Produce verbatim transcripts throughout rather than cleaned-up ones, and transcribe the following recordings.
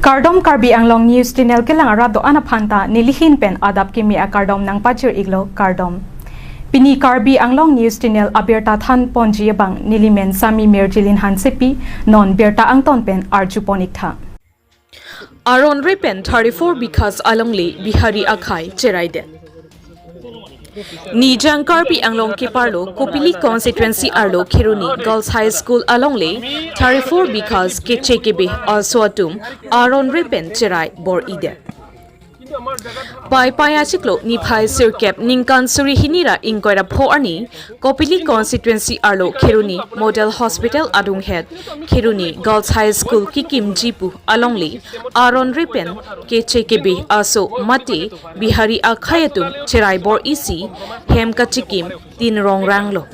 Kardom, Karbi Anglong News Channel kelang arat do-an aphanta nelihin pen adap kimi akardom nangpachir-iklo, kardom. Pini Karbi Anglong News Channel abirta thanponji abang nelimen Sami Mirjilin Hansepi, non birta angton pen arjupon-iktha. Aron re pen thirty-four bighas alongle Bihari akhei cheraidet. Nijang Karbi Anglong keparlo Kopili constituency arlo Kheroni Girls High School alongle thirty-four bighas keche kebe aso atum aron re pen cherai bor-idet. Paipai achiklo niphai sirkep ningkan suri hini ra ingkoi ra pho arni Kopili constituency arlo Kheroni Model Hospital adunghet Kheroni Girls High School kekimji pu alongle aron re pen keche kebe aso mate Bihari akhei atum cherai bor-isi hem kachikim tin rongranglo.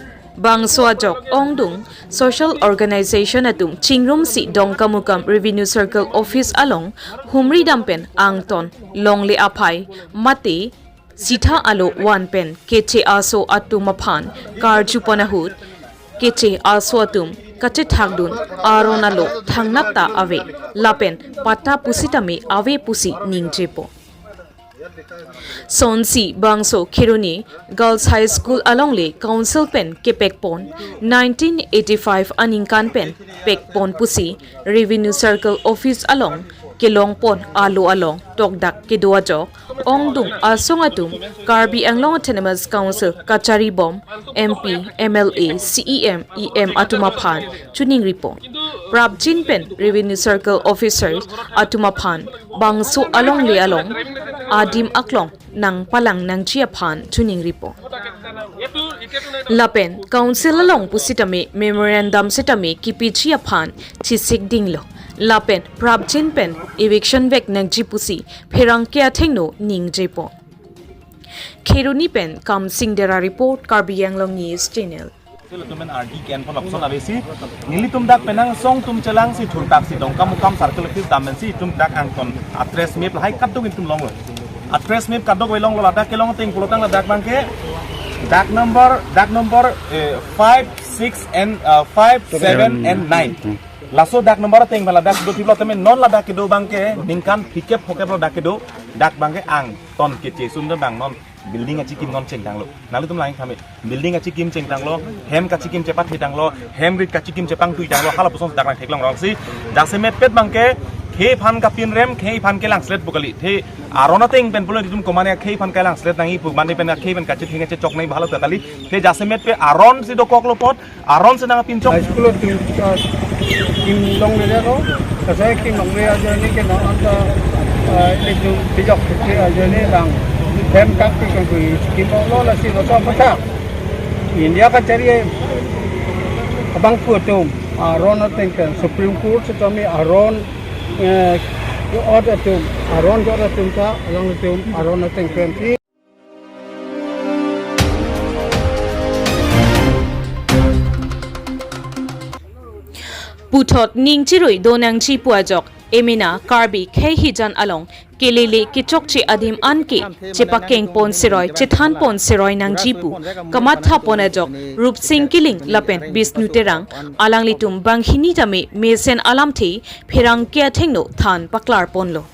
Bangso ajok ongdung social organization atum chingrumsi Dongkamukam Revenue Circle Office along humridam pen angton longle aphai mate sitha alo van pen keche aso atum aphan karjupon ahut keche aso atum kachethakdun aron alo thangnat ta ave lapen patta pusitame ave pusi ningjepo. Sonsi bangso Kheroni Girls High School alongle council pen kepekpon nineteen eighty-five aningkan pen pekpon pusi Revenue Circle Office along kelongpon alo along tokdak kedo ajok ongdung asong atum Karbi Anglong Autonomous Council kachari bom M P, M L A, C E M, E M atum aphan choningripo. Prapjin pen Revenue Circle Officer atum aphan bangso alongle along adim aklong nangpalang nangji aphan choningripo. Lapen council along pusitame memorandum sitame kipiji aphan chisikdinglo. Lapen prapjin pen eviction vek nangji pusi pherangke athengno ningjepo. Kheroni pen Kamsing Dera report, Karbi Anglong News Channel. Sila tumen R D Ken pon option avesi. Nelitum dak penang song tum chelangsi thurtaksi Dongkamukam Circle Office dammensi itum dak angton address map lahai kadung itum longlo. Address map kadung ave longlo, ladak kelong ateng pulotang ladak abangke dak number, dak number, eh, five, six and, uh, five, seven and nine. Laso dak number ateng pen ladak do thiplo tame non ladak kedo abangke ningkan phlikep phokep lo dak kedo, dak abangke angton keche sunda abang non building achikim non chengtanglo. Nanglitum lang thame. Building achikim chengtanglo, hem kachikim chepathetanglo, hem rit kachikim chepangtuitanglo, hala puson dak nangtheklong rongsi. Jasemet pet abangke, khei aphan kapinrem, khei aphan kelangslet pu kali. The aron ateng pen pulo itum komane khei aphan kelangslet nangji pu mane pen khei pen kachitheng chechok nangji hala ta kali. The jasemet pet aron si dokoklo apot, aron si nangpinchok. High school atum, ah, kim longle ko, kasai kim longle ajoine ke non anta, ah, ilitum pijok ke ajoine lang. Hem kak pi kangkui kim lo lasi lo to pathak. India kachari abangphu atum aron ateng pen Supreme Court sitame aron, eh, jot atum, aron jot atum ta, alanglitum aron ateng pen si. Puthot ning chirui do nangji pu ajok emena Karbi khei hijan along kelele kechokche adim anke chepakengpon seroi chethanpon seroi nangji pu kamathapon ajok Rupsing Killing lapen Bishnu Terang alanglitum banghini tame mesen alamthe pherangke athengno than paklarponlo.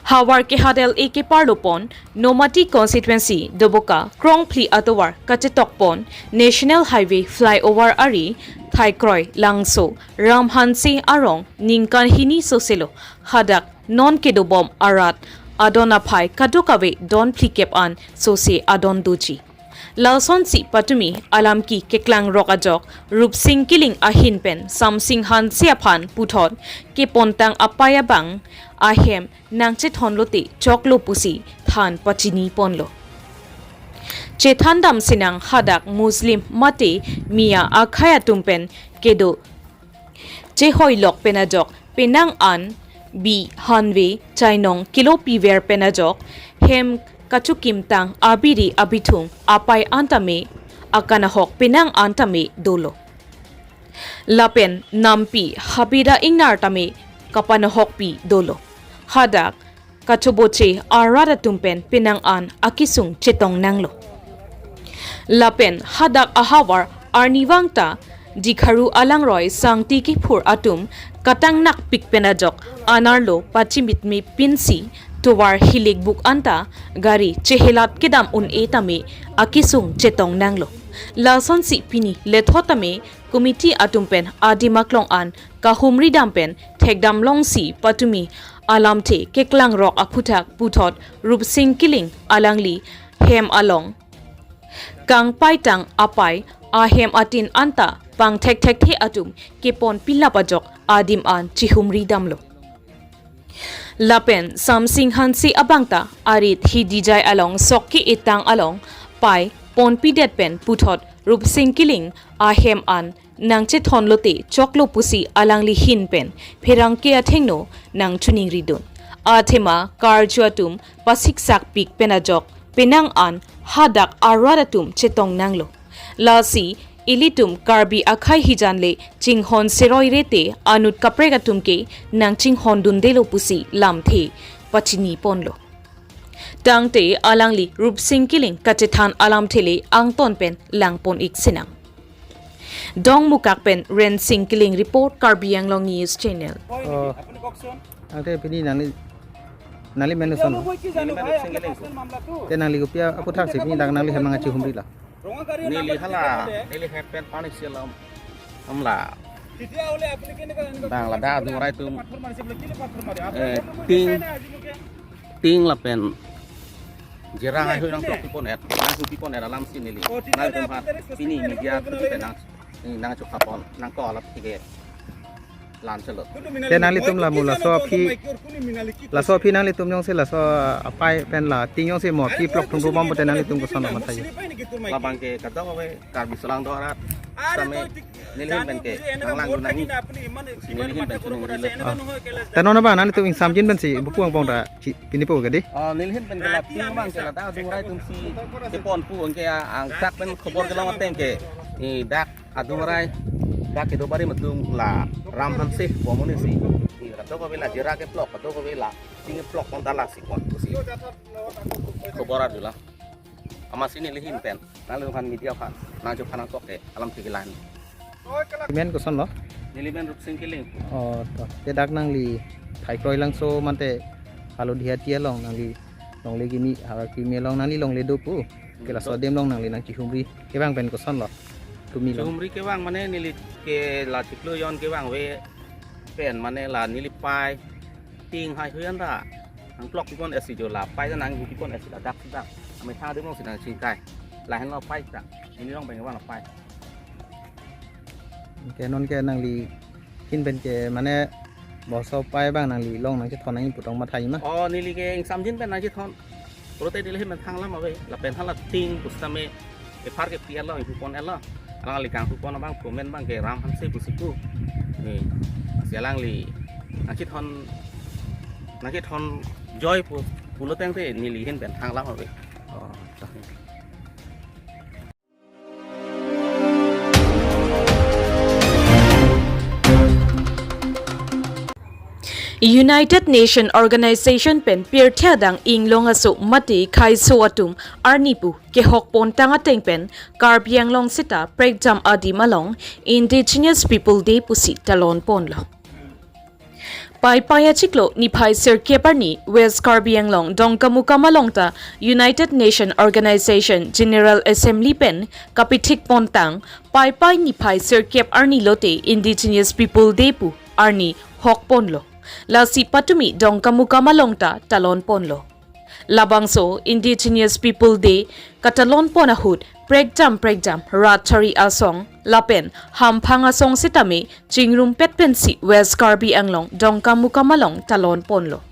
Havar kehadel eke parlopon, Nomati constituency, Doboka, Krongphli atovar kachetokpon, National Highway flyover ari, Thaikroi, Langso, Ramhanse arong, ningkan hini soselo, hadak non kedobom arat, adon aphai kadokave don phlikep an sose adon doji. Lasonsi patumi alamki keklang rok ajok, Rupsing Killing ahin pen Samsing Hanse aphan puthot kepontang apai abang ahem nangchethonlote choklo pusi than pachiniponlo. Chethandam sinang hadak Muslim mate Miya akhei atum pen kedo chehoilok pen ajok penang an bi hanve chainong kilo piver pen ajok hem kachukimtang abiri abithung apai antame akanahok penang antame dolo. Lapen nampi habida ingnar tame kapanahokpi dolo. Hadak kachoboche arat atum pen penang an akisung chetong nanglo. Lapen hadak ahavar arnivang ta Dikharu alangroi sangti kiphur atum katang nakpik pen ajok anerlo pachimitme pinsi tovar hilik buk anta gari chehelat kedam un-e tame akesung chetong nanglo. Lasonsi pini lethot tame committee atum pen adim aklong an kahumri dam pen thekdam longsi patumi alamthe keklang rok aphuthak puthot Rupsing Killing alangli hem along kangpaitang apai ahem atin anta pangthekthekthe atum kepon pilap ajok adim an chihumri damlo. Lapen Samsing Hanse abangta arit Hidijai along sok ke-etang along pai ponpidet pen puthot Rupsing Killing ahem an nangchethon lote choklo pusi alangli ahin pen pherangke athengno nangchoningridun. Athema karju atum pasiksakpik pen ajok penang an hadak arat atum chetong nanglo. Lasi ilitum Karbi akhei hijan le chinghon seroi rete anut kaprek atum ke nangchinghondundelo pusi lamthe pachini ponlo. Tangte alangli Rupsing Killing kachethan alamthe le angton pen langpon-ik sinang. Dongmukak pen Rensing Killing report, Karbi Anglong News Channel. অ, আপুনি কওকচোন। Angte pini nangli, nangli men koson? Neli men Rupsing Killing. Te nangli kopi aphuthak si pini dak nangli hem nangchihumri la? Rong kari neli hala, neli hem pen panik silam. Amla. তেতিয়া হ'লে আপুনি কেনেকৈ এনেকৈ bang ladak adung rai atum, পাথৰ মাৰিছে বোলে, কেলে পাথৰ মাৰে? আপুনি eh, সেইটো মই ting, দেখাই নাই আজিলৈকে। Ting lapen jera hai hui nangplok pipon et, nanghu pipon et alamsi neli. অ, তেতিয়া হ'লে আপুনি ডাইৰেক্ট ছ'চিয়েল মিডিয়াত আপুনি nanghu pipon et, nang, nangchokha pon, nangko alat tige lan chelot. Te nanglitum la mo laso aphi, laso aphi nanglitum jongsi laso apai pen la ting jongsi mo aphi plok thum thum bom pote nanglitum koson matha? Labang ke kadokave Karbi Solang do arat same neli ahin pen ke nanglang nangji. Neli ahin pen chunung neli. Ah. Te non abang nanglitum ingsamjin pensi buku angpong ta chi pini po ke di? Ah, neli ahin pen ke la ting abang ke ladak adung rai atum si kepon pu angke angthak pen khobor kelong ateng ke. Eh, dak adung rai, dak kedo barim atum la Ram Hanse pu amonit si. Eh, kadokave la jera keplok, kadokave la ting keplok pon ta lasi pon pusi khobor adula. Amatsi neli ahin pen nangliphan media aphan nangchokha nangkok ke alamthe kelang. Men koson lo? Neli men Rupsing Killing. Oh, to. Te dak nangli Thaikroi Langso mate Halodiati along nangli longle kimi, Harakimi along nangli longle do pu. Ke laso adim along nangli nangchihumri kevang pen koson lo? Tumi lo. Chihumri kevang mane neli ke la chiklo jon kevang ave pen mane la neli pai ting hai hui anta nangplok pipon et si jo la pai ta nanghu pipon et si ladak si dak. Amethang adim along si nangchingkai. Lahenlo pai ta. Neli along pen kevang la pai. Ke non ke nangli ahin pen ke mane bangso pai abang nangli along nangchethon nangji pu tong matha ma? Oh, neli ke ingsamjin pen nangchethon. Pulote neli ahin pen thang alam ave. Lapen hala ting pusitame ephar ke pi alo, ihu pon alo. Alangli kanghu pon abang pu amen abang ke Ram Hanse pusi pu. Eh, si alangli nangchethon, nangchethon joi pu, pulo tangte neli ahin pen thang alam ave. Oh, to. United Nation Organization pen pirthe adang inglong aso mate khaiso atum arni pu kehok pontang ateng pen Karbi Anglong seta prekjam adim along Indigenous People Day pusi talon ponlo. Paipai achiklo niphai sirkep arni West Karbi Anglong Dongkamukam along ta United Nation Organization General Assembly pen kapithik pontang Paipai niphai sirkep arni lote Indigenous People Day pu arni hok ponlo. Lasi patumi Dongkamukam along ta talon ponlo. Labangso Indigenous People Day katalon pon ahut prekjam prekjam rat chari asong lapen hamphang asong sitame chingrumpet pensi West Karbi Anglong Dongkamukam along talon ponlo.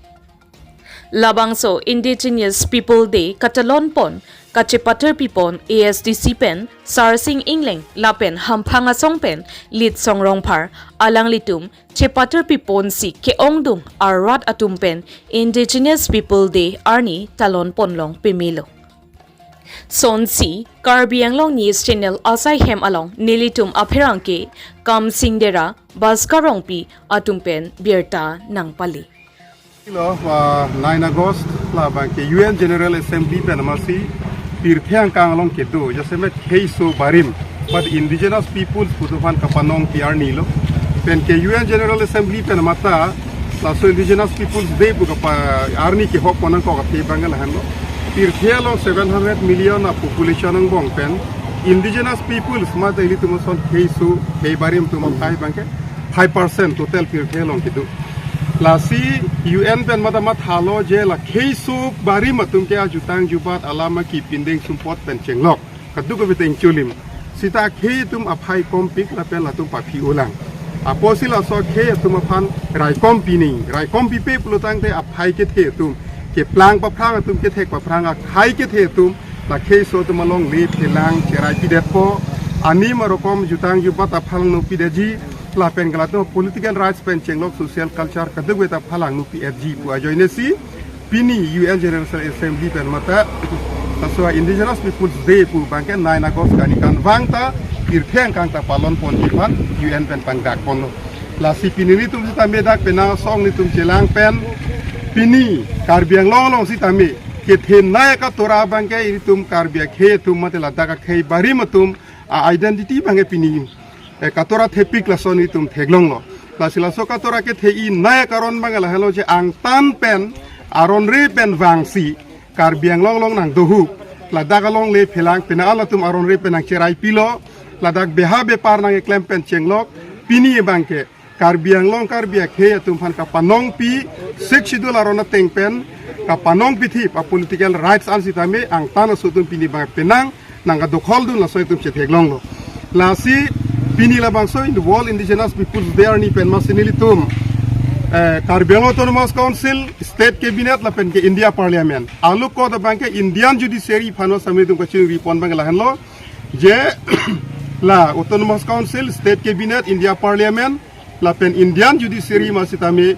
Labangso Indigenous People Day katalon pon kachepatar pipon A S D C pen Sarsing Engleng lapen hamphang asong pen Litsong Rongphar alanglitum chepatar piponsi ke-ongdung arat atum pen Indigenous People Day arni talon ponlong pemelo. Sonsi Karbi Anglong News Channel asai hem along nelitum apherangke Kamsing Dera, Bhaskar Rongpi atum pen birta nangpali. Lo, ah, nine August labang ke U N General Assembly pen amatsi pirthe angkang along kedo jasemet kheiso barim But indigenous peoples pu atum aphan kapanong pi arni lo. Pen ke U N General Assembly pen mate laso Indigenous Peoples Day pu kapa arni kehok pon nangkok athe abang lahenlo. Pirthe along seven hundred million a population angbong pen indigenous peoples mate ilitum ason kheiso khei barim atum aphai abang ke five percent total pirthe along kedo. Lasi U N pen mate mathalo je la kheiso barim atum ke ajutang jubat alam akip pindeng sumpot pen chenglok kadokave ta ingchulim. Sita khei atum aphai kompik lapen latum paphi ulang. Apotsi laso khei atum aphan raikom pini, raikom pipe pulotangte aphai kethe atum, keplang paphrang atum, kethek paphrang akhai kethe atum, la kheiso atum alongle phelang cherai pidetpo. Anim arokom jutang jubat aphan nangpidetji, lapen ke latum political rights pen chenglok social culture kadokave ta phalang nangpi-etji pu ajoinesi pini U N General Assembly pen mate laso Indigenous Peoples Day pu abang ke nine August kaningkan vang ta pirthe angkang ta palon ponji aphan U N pen pangdak ponlo. Lasi pini nelitum sitame dak penang asong nelitum chelang pen pini Karbi Anglong along sitame kethenei akatora abang ke ilitum Karbi akhei atum mate ladak akhei barim atum a-identity abang ke pini eh, katora thepik lason nelitum theklonglo. Lasi laso katora ketheinei akaron abang lahenlo je angtan pen aron re pen vangsi Karbi Anglong along nangdohup, ladak alongle phelang penang latum aron re pen nangcherai pilo, ladak beha bepar nangkeklem pen chenglok, pini abang ke Karbi Anglong Karbi akhei atum aphan kapanong pi, Sixth Schedule aron ateng pen kapanong pithip a political rights an sitame angtan aso atum pini abang penang nangkadokhol dun laso itum chetheklonglo. Lasi pini labangso in the World Indigenous Peoples Day arni pen masi nelitum eh, Karbi Anglong Autonomous Council, State Cabinet lapen ke India Parliament, alukot abang ke Indian Judiciary aphan sitame nelitum kachingripon abang lahenlo je la Autonomous Council, State Cabinet, India Parliament lapen Indian Judiciary ma sitame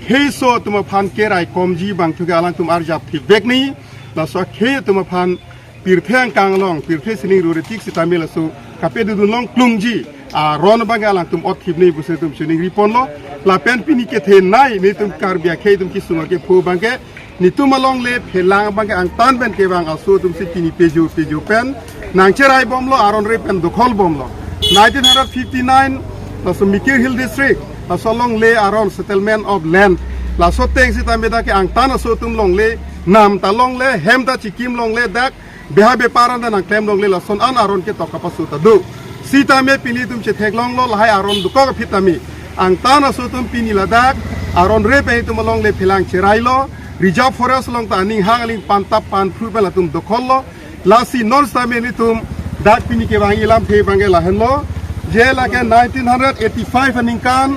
kheiso atum aphan keraikomji abang thuke alangtum arjap thipvek ni, laso khei atum aphan pirthe angkang along, pirthe sining ruritik sitame laso kapedodun long klungji aron abang alangtum ot thip ni pusi nelitum chiningriponlo. Lapen pini kethenei nelitum Karbi akhei atum kesung akepho abang ke nelitum alongle phelang abang ke angtan pen kevang aso atum si pini peju peju pen nangcherai bomlo, aron re pen dokhol bomlo. Nineteen hundred fifty-nine laso Mikir Hill District laso longle aron, settlement of land, laso ateng sitame dak ke angtan aso atum longle, nam ta longle, hem ta chikim longle, dak beha bepar an ta nangklem longle, lason an aron ketok kapasu ta do. Sitame pini nelitum chetheklonglo lahai aron dokok aphi tame angtan aso atum pini ladak aron re pen itum alongle phelang cherailo, reserve forest along ta aning hang aling pan tap pan phru pen latum dokhollo. Lasi non sitame nelitum dak pini kevang ilamthe abang ke lahenlo je lake nineteen hundred eighty-five aningkan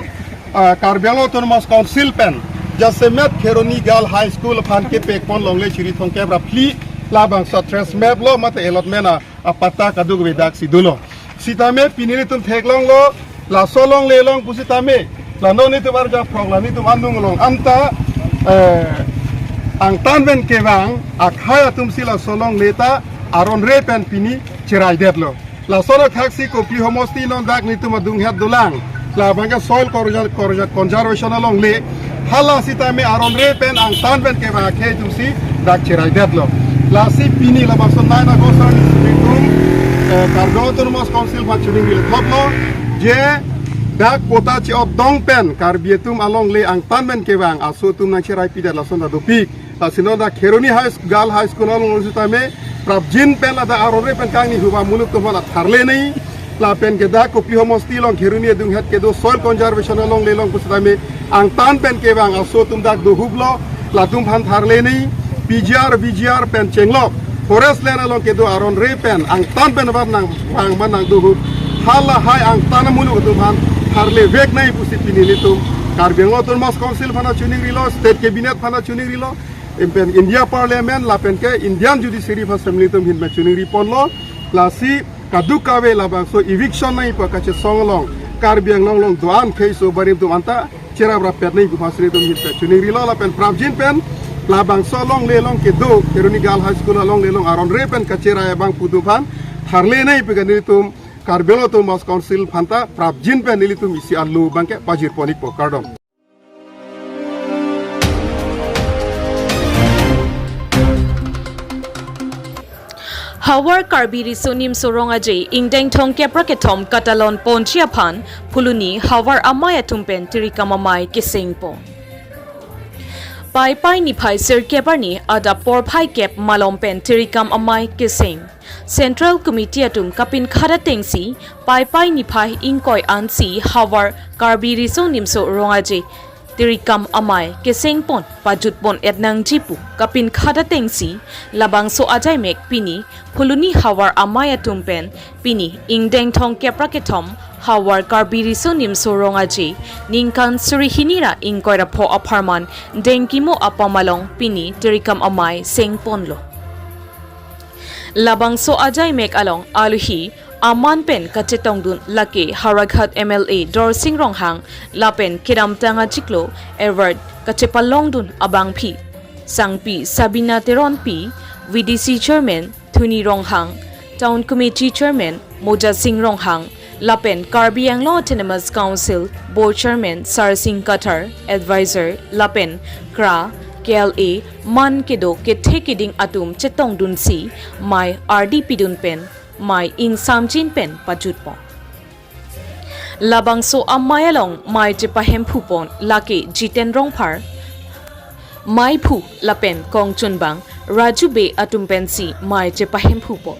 ah, Karbi Anglong Autonomous Council pen jasemet Kheroni Girl High School aphan kepekpon longle chiri thomkep ra phli labangso trace map lo mate allotment a, apatta kadokave dak si dolo. Sitame pini nelitum theklonglo, laso longle along pusitame la non nelitum arjap phrok, la nelitum anung along anta eh, angtan pen kevang akhei atum si laso longle ta aron re pen pini cheraidetlo. Lason athaksi Kopili homosti non dak nelitum adunghet dolang, labang ke soil corrosion, corrosion, conservation alongle, hala sitame aron re pen angtan pen kevang akhei atum si dak cheraidetlo. Lasi pini labangso nine August arni si nelitum eh, Karbi Anglong Autonomous Council aphan chiningri lethoplo je dak patta chi-otdong pen Karbi atum alongle angtan pen kevang aso atum nangcherai pidet lason ta dopik. Lasi non dak Kheroni High School, Girl High School along sitame prapjin pen ladak aron re pen kangni huba muluk atum aphan tharle ni, lapen ke dak Kopili homosti along Kheroni adunghet kedo soil conservation alongle along pusitame angtan pen kevang aso atum dak dohuplo, latum aphan tharle ni, P G R, V G R pen chenglok forest land along kedo aron re pen angtan pen van nangvang van nangdohup, halahai angtan amuluk atum aphan tharlevek ni pusi pini nelitum Karbi Anglong Autonomous Council aphan chiningrilo, State Cabinet aphan chiningrilo, pen India Parliament lapen ke Indian Judiciary aphan sitame nelitum ahin pen chiningriponlo. Lasi kadokave labangso eviction nangji pu kachesong along Karbi Anglong along do-an kheiso barim atum anta cherap rapet nangji pu aphan si nelitum ahin pen chiningrilo lapen prapjin pen labangso alongle along kedo Kheroni Girl High School alongle along aron re pen kacherai abang pu atum aphan tharle nangji pu ke nelitum Karbi Anglong Autonomous Council aphan ta prapjin pen nelitum isi arlo abang ke pajirpon-ikpo, kardom. Havar Karbi Riso Nimso Rong Aje ingdeng thomkep ra kethom katalon ponji aphan Phuloni Havar amei atum pen tirikam amei keseng pon. Paipai niphai sirkep arni adap porphai kep malom pen tirikam amei keseng. Central Committee atum kapinkhat atengsi Paipai niphai ingkoi ansi Havar Karbi Riso Nimso Rong Aje tirikam amei keseng pon pajut pon et nangji pu kapinkhat atengsi labangso ajaimek pini Phuloni Havar amei atum pen pini ingdeng thomkep ra kethom Havar Karbi Riso Nimso Rong Aje ningkan suri hini ra ingkoi ra pho apharman dengkimo apam along pini tirikam amei seng ponlo. Labangso ajaimek along aluhi aman pen kachetongdun lake Howraghat M L A Dorsing Ronghang lapen kedamtang achiklo award kachepalongdun abangpi Sangpi Sabina Teronpi, V D C Chairman Thuni Ronghang, Town Committee Chairman Moja Sing Ronghang, lapen Karbi Anglong Autonomous Council Board Chairman Sarsing Kathar, Advisor, lapen kra, K L A, man kedo kethe keding atum chetongdunsi mei ardi pidun pen mei ingsamjin pen pajut pon. Labangso amei along mei chepahemphu pon lake Jiten Rongphar, meiphu lapen kongchunbang Raju Bey atum pensi mei chepahemphu pon.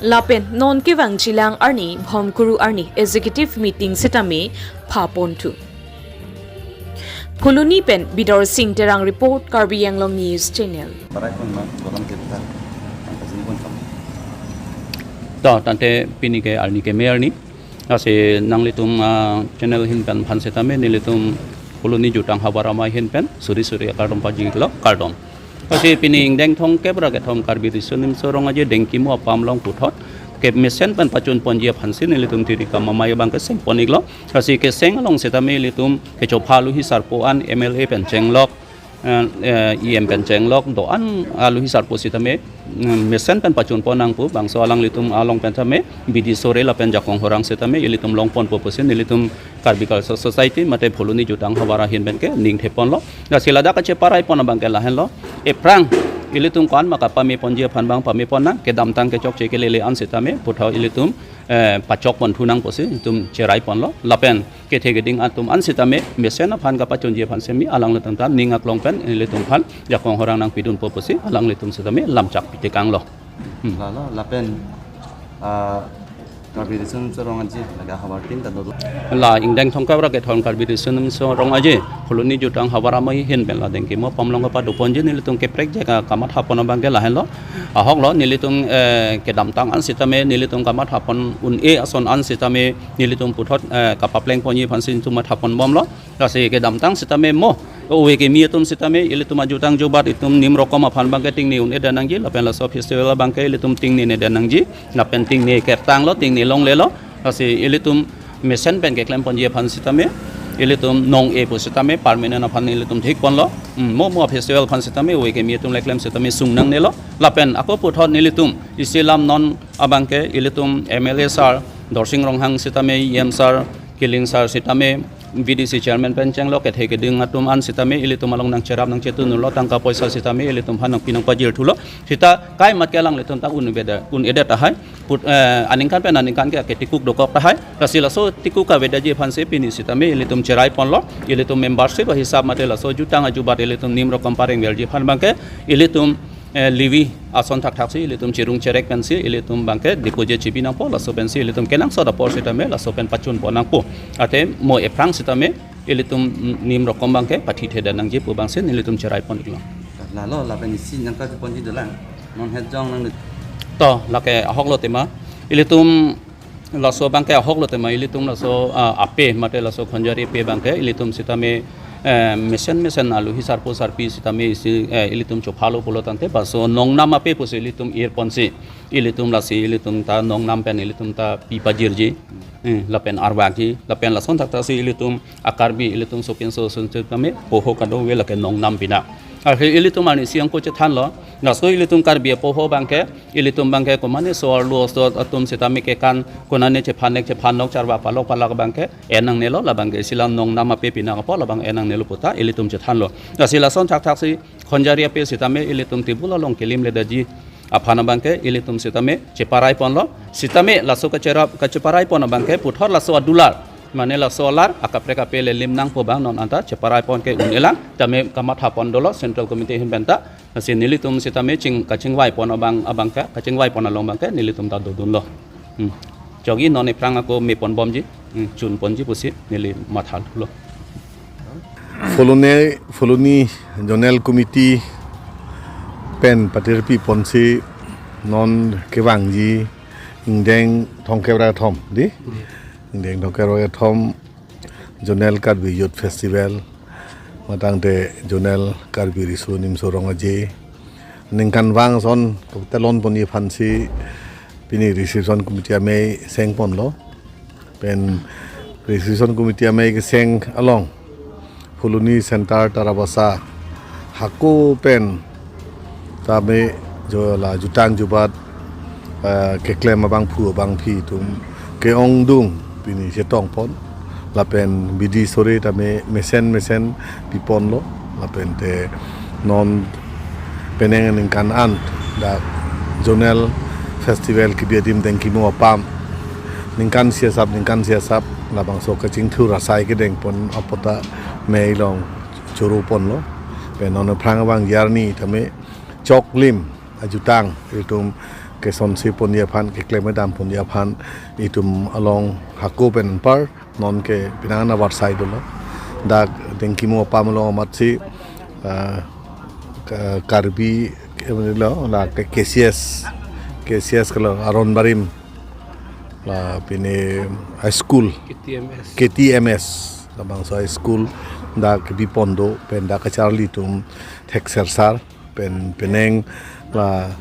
Lapen non kevangjilang arni Bhomkuru arni executive meeting sitame pha ponthu. Phuloni pen Bidorsing Terang report, Karbi Anglong News Channel. Parai pon ma, bolam kita, angka sini pon kami. To, tangte pini ke arni keme arni. Lasi nanglitum, ah, channel ahin pen aphan sitame nelitum Phuloni Jutang Havar amei ahin pen suri suri akardom pajirlo, kardom. Lasi pini ingdeng thomkep ra kethom Karbi Riso Nimso Rong Aje dengkimo apam along puthot kemesen pen pachun ponji aphansi nelitum tirikam amei abang keseng pon iklo. Lasi keseng along sitame ilitum kechopha aluhi sarpo an M L A pen chenglok, eh, eh, E M pen chenglok, do-an aluhi sarpo sitame, mm, mesen pen pachun pon nangpo, bangso alanglitum along pen tame, B D C sore lapen jakong horang sitame, ilitum long ponpo pusi nelitum Karbi Cultural Society mate Phuloni Jutang Havar ahin pen ke ningthe ponlo. Lasi ladak kacheparai pon abang ke lahenlo. Ephrang ilitum ko-an ma kapame ponji aphan abang pame pon nang, kedamtang kechokche kelele an sitame puthot ilitum, eh, pachok ponthu nang pusi itum cherai ponlo. Lapen kethe keding atum an sitame mesen aphan kapachunji aphan semi alanglitum ta ning aklong pen ilitum aphan jakong horang nangpidunpo pusi alanglitum sitame lamchak pitekanglo. Hmm. Lalo, lapen, ah, Karbi Riso Nimso Rong Aje, laga Havar tin ta dolo. La ingdeng thomkep ra kethom Karbi Riso Nimso Rong Aje Phuloni Jutang Havar amei ahin pen la dengkimo apam along kapado ponji nelitum keprek jeka kamatha pon abang ke lahenlo. Ahoklo nelitum, eh, kedamtang an sitame nelitum kamatha pon un-e ason an sitame nelitum puthot, eh, kapapleng ponji aphansi nelitum matha pon bomlo. Lasi kedamtang sitame mo, ove kimi atum sitame ilitum ajutang jubat itum nim rokom aphan abang ke tingne un-edet nangji, lapen laso festival abang ke ilitum tingne nedet nangji, lapen tingne kertanglo, tingne longlelo. Lasi ilitum mesen pen keklem ponji aphan sitame, ilitum nong-e pu sitame permanent aphan ilitum thik ponlo. Hmm, mo mo festival aphan sitame ove kimi atum le klem sitame sung nangnelo. Lapen ako puthot nelitum isi lam non abang ke ilitum M L A sir Dorsing Ronghang sitame, E M sir Killing sir sitame, V D C chairman pen chenglok, kethe keding atum an sitame ilitum along nangcherap nangchetun lo, tangka poisa sitame ilitum aphan nangpi nangpajir thulo. Sita kai mat ke alanglitum ta un-edet, un-edet tahai. Put, eh, aningkan pen aningkan ke ketikuk dokok tahai. Lasi laso tikuk kavedaji aphansi pini sitame ilitum cherai ponlo. Ilitum membership ahisap mate laso jutang ajubat ilitum nim rokom pareng verji aphan abang ke ilitum, eh, levy ason thakthaksi ilitum chirung cherek pensi ilitum abang ke deposit chibi nangpo, laso pensi ilitum kenangsot apor sitame laso pen pachun pon nangpo. Ate mo ephrang sitame ilitum nim rokom abang ke pathi thedet nangji pu abangsi nelitum cherai pon iklo. Lalo lapen isi nangka ponji dolang. Non het jong nang. To, lake ahoklo tema. Ilitum laso abang ke ahoklo tema, ilitum laso, ah, ape mate laso Khonjari ape abang ke ilitum sitame, eh, mesen mesen aluhi sarpo sarpi sitame isi, eh, ilitum chophalo pulo tangte, laso nongnam ape pusi ilitum ir ponsi, ilitum lasi ilitum ta nongnam pen ilitum ta pi pajirji, eh, lapen arvakji, lapen lason thakthaksi ilitum a-Karbi ilitum sopinso sitame poho kadokave lake nongnam pina. Akhir ilitum arnisi ako chethanlo, laso ilitum Karbi apoho abang ke, ilitum abang ke komane so-arlo osot atum sitame kekan konane chephan-ek chephan-ok charvak palok palak abang ke en nangnelo, labang ke isi la nongnam ape pina apot labang en nangnelo puta ilitum chethanlo. Lasi lason thakthaksi Khonjari ape sitame ilitum table along kelimledetji, aphan abangke ilitum sitame cheparai ponlo. Sitame laso kacherap kacheparai pon abangke puthot laso adular, mane laso alar akaprek ape le lim nangpo abang non anta cheparai pon ke un-elang tame kamatha pon dolo Central Committee ahin penta. Lasi nelitum sitame ching kachingvai pon abang abangke kachingvai pon along abangke nelitum ta dodunlo. Hmm. Chogi non ephrang ako me pon bomji, hmm, chun ponji pusi neli matha thulo. Phuloni, Phuloni Zonal Committee pen patirpi ponsi non kevangji ingdeng thomkep ra kethom, di? Ingdeng thomkep ra kethom Zonal Karbi Youth Festival, matangte Zonal Karbi Riso Nimso Rong Aje ningkan vang ason telon ponji aphansi pini reception committee amei seng ponlo. Pen reception committee amei keseng along Phuloni Center Tarabasa hako pen tame jo la jutang jubat, eh, keklem abangphu abangphi atum ke-ongdung pini chetong pon lapen bidi sore tame mesen mesen pi ponlo lapen te non penang ningkan an dak Zonal Festival kebi adim Dengkimo apam ningkan isi asap ningkan isi asap labangso kachingthur asai kedeng pon apot ta mei along choro ponlo. Pen non ephrang abang arni tame choklim ajutang itum kesonsi ponji aphan keklem kedam ponji aphan itum along hako pen anpar non ke penang avarsai dolo. Dak Dengkimo apam along amatsi, ah, Ka-, Karbi, eh, lo, la ke K C S, K C S ke lo Aron Barim, la pine high school, K T M S. K T M S, labangso high school dak kebi pon do, pen dak kacharli atum thekser sar, pen penang la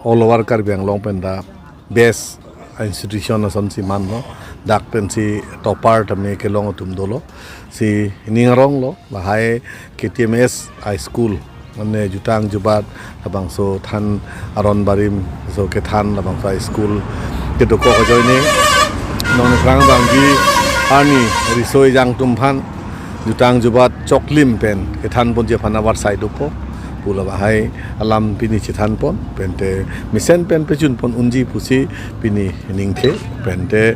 all over Karbi Anglong pen dak best institution asonsi manlo, dak pensi topper tame kelong atum dolo, si ning aronglo, lahai K T M S High School, mane jutang jubat labangso than Aron Barim so kethan labangso high school kedokok ajoine non ephrang abangji arni riso ejang atum aphan jutang jubat choklim pen kethan ponji aphan avarsai dopo pu lahai alam pini chethan pon, pen te mesen pen pechun pon unji pusi pini ningthe, pen te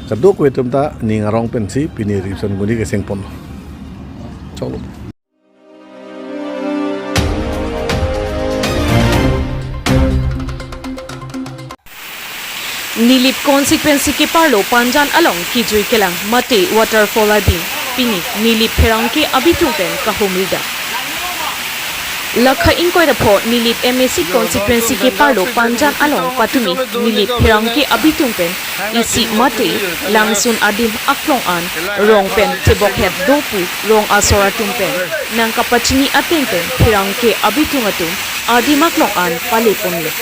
kadokave atum ta ning arong pensi pini reception committee keseng pon. Choklo. Nilip constituency keparlo Panjan along kejui kelang mate waterfall adim pini Nilip pherangke abitung pen kahumri dam. Lakha ingkoi ra pho Nilip M A C constituency keparlo Panjan along patumi Nilip pherangke abitung pen isi mate langsun adim aklong an rong pen thebok het do pu rong asor atum pen nangkapachini ateng pen pherangke abitung atum adim aklong an pale ponlo.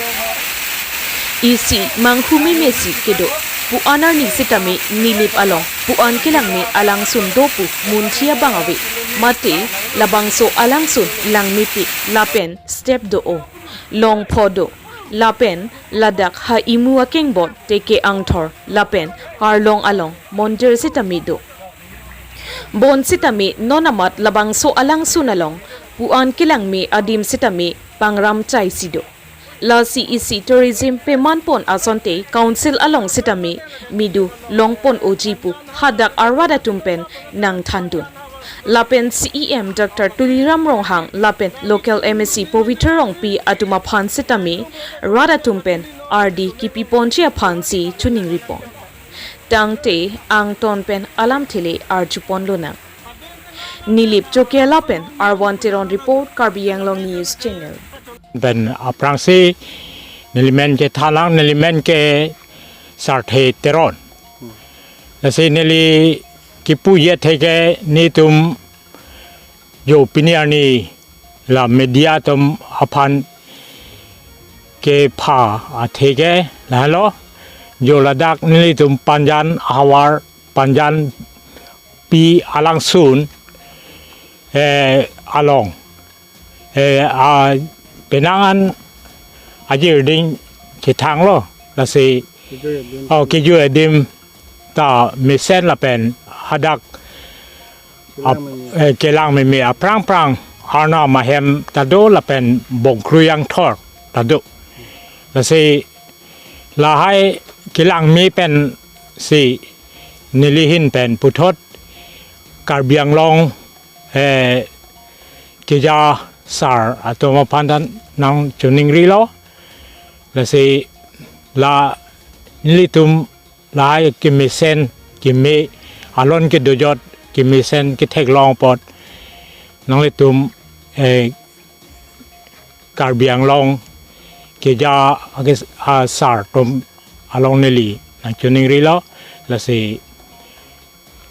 Isi manghu meme si kedo pu-an arni sitame Nilip along pu-an kelangme alangsun do pu munthi abang ave. Mate labangso alangsun langmepik lapen step do-o, longpho do, lapen ladak ha imu akengbon teke angthor lapen arlong along mondir sitame do. Bonsitame non amat labangso alangsun along pu-an kelangme adim sitame pangram chai si do. Lasi isi tourism peman pon asonte council along sitame midu long pon oji pu hadak arat atum pen nangthandun. Lapen C E M Doctor Tuliram Ronghang lapen local M A C Pabitra Rongpi atum aphan sitame rat atum pen ardi kipi ponji aphansi choningri pon. Tangte angton pen alamthe le arju pon lonang. Nilip Chokihola pen Arvan Teron report, Karbi Anglong News Channel. Pen aphrangsi nelimen ke thalang, nelimen ke Sarthe Teron. Lasi neli kipu ye theke netum jo pini arni la media atum aphan kepha atheke lahelo, jo ladak nelitum Panjan ahavar Panjan pi alangsun, eh, along, eh, a penang an ajir ding chethanglo, lasi, oh, kejui adim ta mesen lapen hadak ap-, eh, kelang meme aphrang phrang arna mahem ta do lapen bongkrui angthor ta do. Lasi lahai kelang me pensi nelihin pen puthot Karbi Anglong, eh, keja sar atum aphan ta nangchiningrilo. Lasi la nelitum lahai kemesen keme alon kedojot kemesen ketheklong apot nanglitum, eh, Karbi Anglong keja ake, ah, sar atum along neli nangchiningrilo. Lasi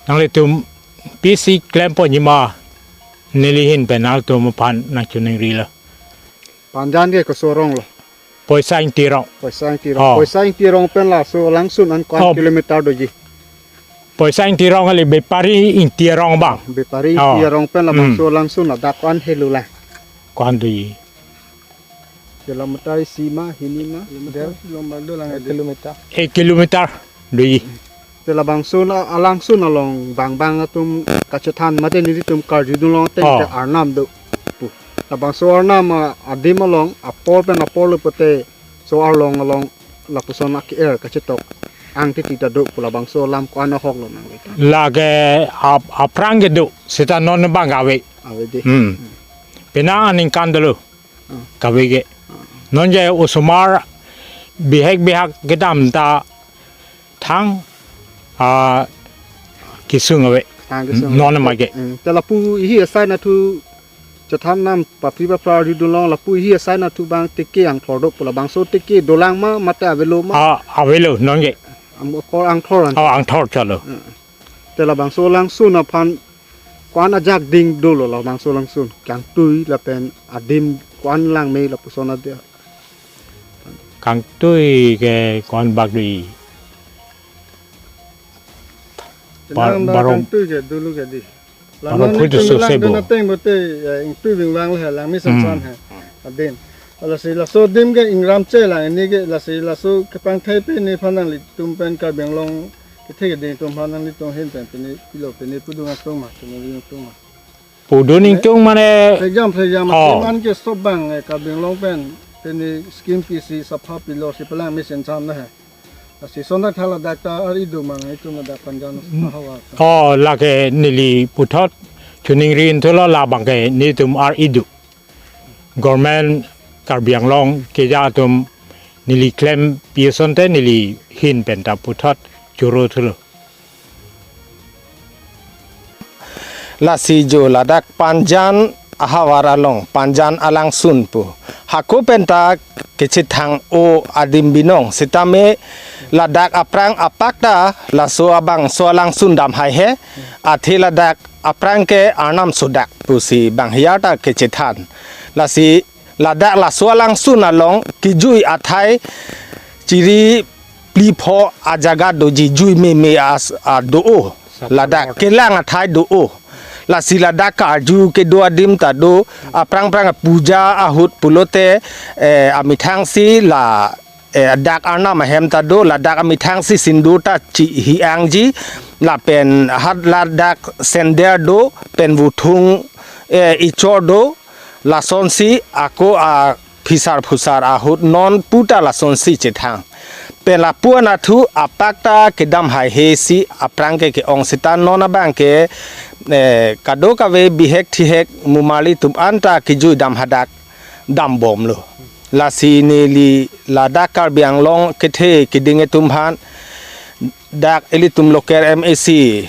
nanglitum pisi klempo jima nelihin pen nangtum aphan nangchiningrilo. Panjan ke koson arong lo? Poisa Ingti arong. Poisa Ingti arong. Oh. Poisa Ingti arong pen laso alangsun an ko-an Oh. kilometer doji? Poisa Ingti arong kali, Bepari Ingti arong abang. Bepari Oh. Ingti arong pen labangso Hmm. alangsun ladak ko-an helo la? Ko-an doji? Kilometer isi ma, hini ma? Kilometer. Kilometer. Ek kilometer doji. Te labangso na alangsun along bang bang atum kachethan mate nelitum karjudunlong ateng Oh. te arnam do pu. Labangso arnam, ah, adim along apor pen apor lo pute so arlong along lapuson ake-er kachetok ang titi ta do pu labangso alam ko-an ahok lo nang. Lake ap-, aphrang kedo seta non abang kave. Ave dei. Hmm. Penang aningkan dolo. Ah. Kave ke. Ah. Non je osomar bihek bihak kedam ta thang, ah, kesung ave. Thang kesung. Non ma ke. Hmm. Te lapu ihi asai nathu chethan nam papri papra arjudunlong lapu ihi asai nathu bang teke angthor do pu labangso teke dolang ma mate avelo ma? Ah, avelo non ke. Am ko angthor an. Oh, angthor chalo. Hmm. Te labangso alangsun aphan ko-an ajak ding dolo labangso alangsun? Kangtui lapen adim ko-an lang me lapuson adia? Kangtui ke ko-an bak dei? Bar-, Tenang da baro-, kangtui ke dolo ke dei? Baro Lanon phutu itum so lang sebo. Dun ateng bote, eh, ingtui bingwang le lang me Hmm. sansan he. Adim. Lasi laso adim ke ingram che lang ini ke lasi laso kepangthai pen nephan nanglitum pen Karbi Anglong kethe keding atum aphan nanglitum ahin pen pini pilo pini pudun atum ma, pini ring atum ma. Pudun Ne? Ingtung mane Exam, exam, Oh. atum an ke stop bang, eh, Karbi Anglong pen, pini scheme pisi sapha pilo si pelang mesen sam na he. Lasi sondak thala dak ta ar-i do mang itum ladak Panjan Mm. ahavar. Oh, lake neli puthot chiningri thulo labang ke nelitum ar-i do. Government Karbi Anglong keja atum neli klem pi asonte nelihin pen ta puthot choro thulo. Lasi jo ladak Panjan ahavar along, Panjan alangsun pu. Hako pen ta kechethang-o adim binong. Sitame ladak aphrang apak ta laso abangso alangsun dam haihe. Athe ladak aphrang ke arnam sodak pusi bang hiar ta kechethan. Lasi ladak laso alangsun along kejui athai chiri phli pho ajaga doji, jui meme as a do-o. Ladak kelang athai do-o. Lasi ladak karju kedo adim ta do, aphrang phrang puja ahut pulote, eh, amethang si la, eh, dak arnam ahem ta do, ladak amethang si sindur ta chihi-angji, lapen hat ladak sender do, pen vuthung, eh, ichor do, lasonsi ako aphisar phusar ahut non pu ta lasonsi chethang. Pen lapu anatthu apak ta kedam haihe si aphrang ke ke-ong seta non abang ke, eh, kadokave bihek thihek mumali atum anta kejui dam hadak dambomlo. Lasi neli ladak Karbi Anglong kethe keding atum aphan dak ilitum local M A C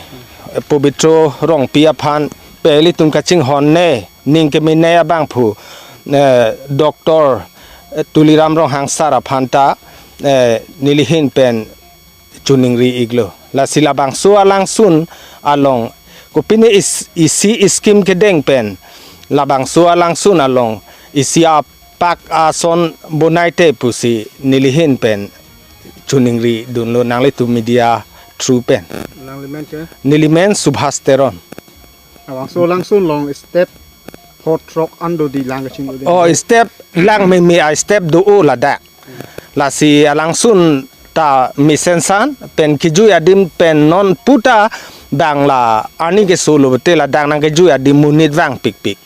Pobitro Rongpi aphan pe ilitum kachinghonnei ning kemenei abangphu, eh, Doctor, eh, Tuliram Ronghang sir aphan ta, eh, nelihin pen chiningri-iklo. Lasi labangso alangsun along kopine is-, isi scheme kedeng pen labangso alangsun along isi apak ason bonaite pusi nelihin pen chiningri dunlo nanglitum media through pen. Nangli men ke? Neli men Subhas Teron. Labangso alangsun along step pho throk an do dei lang kachinglu dei? Oh, step lang meme a-step do-o ladak. Lasi alangsun ta mesen san pen kejui adim pen non pu ta bang la ani keso lo bete ladak nangkejui adim monit vangpikpik.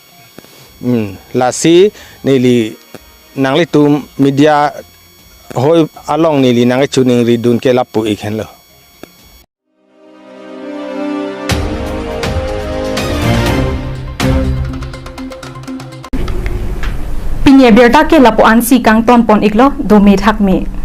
Hmm, lasi neli nanglitum media Hoi along neli nangkechoningri dun ke lapu ik henlo. Pini abirta ke lapu ansi kangton pon iklo, dome thakme.